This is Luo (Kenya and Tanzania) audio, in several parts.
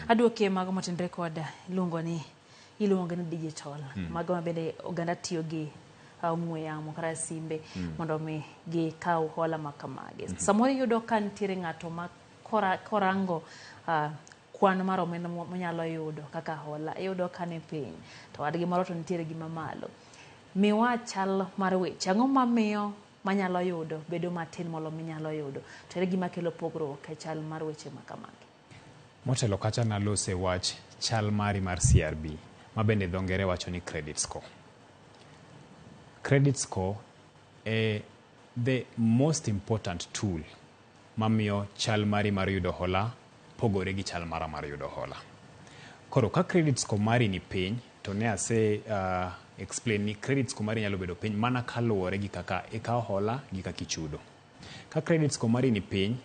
Aduokie mago motenore kod iluongo ni iluongo ni digital. Mago ma bende oganda tiyo gi ong'we yamo kata simbe mondo mi gikaw hola ma kamagi. Samoro iyudo ka nitiere ng'ato ma korango kwan mar omenda monyalo yudo kaka hola, iyudo ka ni piny, to wadgi moro to nitiere gi mamalo. Miwa chal mar weche, ang'o mamiyo manyalo yudo bedo matin molo minyalo yudo, to ere gima kelo pogruok e chal mar weche ma kamagi? Motelo kacha nalose wach chal mari mar CRB, ma bende dho ngere wacho ni credit score. Credit score e the most important tool mamiyo chal mari mar yudo hola pogore gi chal mara mar yudo hola. Koro ka credit score mari ni piny, to ne ase explain ni credit score mari nyalo bedo piny mana kaluwore gi kaka ikawo hola gi kaka ichudo. Ka credit score mari ni piny,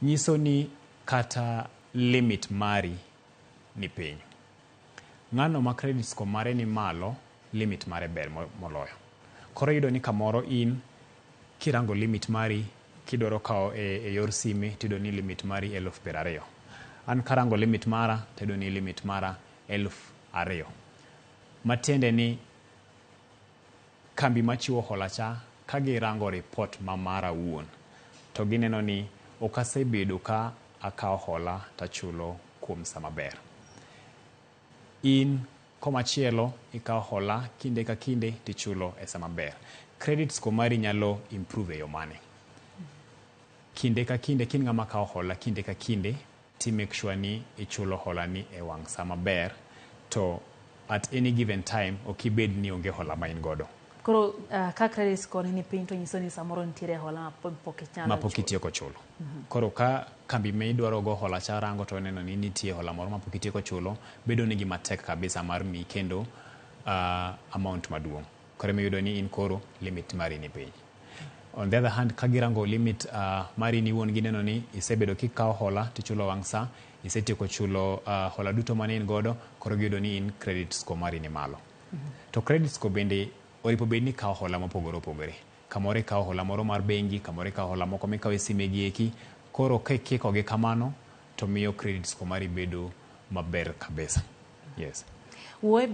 nyiso ni kata limit mari ni piny. Ng'ano ma credit score mare ni malo, limit mare ber moloyo. Koro iyudo ni kamoro in kirango limit mari kidwaro kawo e yor sime, tiyudo ni limit mari 20,000. An karango limit mara, tiyudo ni limit mara 2,000. Matiende ni kambi machiwo hola cha, ka girango report ma mara wuon, to gineno ni ok asebedo ka akawo hola tachulo kuom sa maber. In komachielo ikawo hola kinde ka kinde tichulo e sa maber. Credit score mari nyalo improve e yo mane? Kinde ka kinde kin ng'ama kawo hola kinde ka kinde, ti make sure ni ichulo hola ni e wang' sa maber, to at any given time ok ibed ni onge hola ma in godo. Koro ka credit score ni piny, to nyiso ni samoro nitiere hola ma pok inyalo ma pok chulo. Itieko chulo. Koro ka kambi ma idwaro go hola cha rango to neno ni nitie hola moro ma pok itieko chulo, bedo ni gima tek kabisa mar miyi kendo amount maduong'. Koro emiyudo ni in koro limit mari ni piny. On the other hand, ka girango limit mari ni wuon, gineno ni isebedo kikawo hola tichulo wang' sa, isetieko chulo hola duto mane in godo, koro giyudo ni in credit score mari ni malo. To credit score bende oripo bed ni ikawo hola mopogore opogore. Kamoro ikawo hola moro mar bengi, kamoro ikawo hola moko mikawo e sime gi eki. Koro kikikogi kamano, to miyo credit score mari bedo maber kabisa. Yes. Wuoye.